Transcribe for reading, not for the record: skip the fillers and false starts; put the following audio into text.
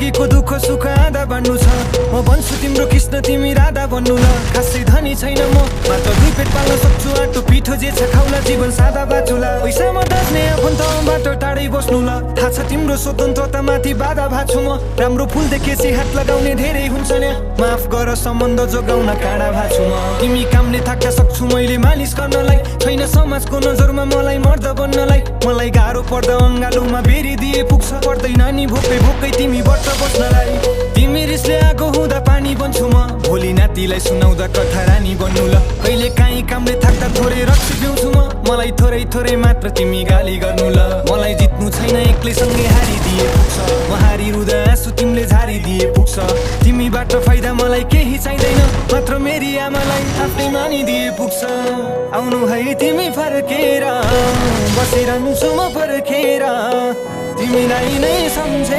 जिन्दगीको दुःख सुख आधा बाँड्नु छ। म भन्छु तिम्रो कृष्ण तिमी राधा बन्नु ल। खासै धनी छैन म, मात्र दुई पेट पाल्न सक्छु। आटो पिठो जे छ खाउला, जीवन सादा बाँचुला। पैसामा दाज्ने आफन्तबाट टाढै बस्नु ल। थाहा छ तिम्रो स्वतन्त्रता माथि बाधा भाछु म। राम्रो फुल देखेपछि हात लगाउने धेरै हुन्छ नि। माफ गर सम्बन्ध जोगाउन काँडा भाछु म। तिमी कामले थाक्न सक्छु मैले मालिस गर्नलाई। छैन समाजको नजरमा मलाई मर्द बन्नलाई। मलाई गाह्रो पर्दा अङ्गालोमा बेरी दिए पुग्छ। पर्दैन नि भोकै भोकै तिमी व्रत बस्नलाई। तिमी रिसले आगो हुँदा पानी बन्छु म। भोलि नातिलाई सुनाउँदा कथा रानी बन्नु ल। कहिले काहीँ कामले थाक्दा थोरै रक्सी पिउँछु म। मलाई थोरै थोरै मात्र तिमी गाली गर्नु ल। मलाई जित्नु छैन एक्लैसँगै हारिदिए पुग्छ। म हारिरुँदा आँसु तिमीले झारिदिए पुग्छ। तिमीबाट फाइदा मलाई केही चाहिँदैन, मात्र मेरी आमालाई आफ्नै मानिदिए पुग्छ। आउनु है तिमी फर्केर, बसिरहन्छु म पर्खेर, तिमीलाई नै सम्झे।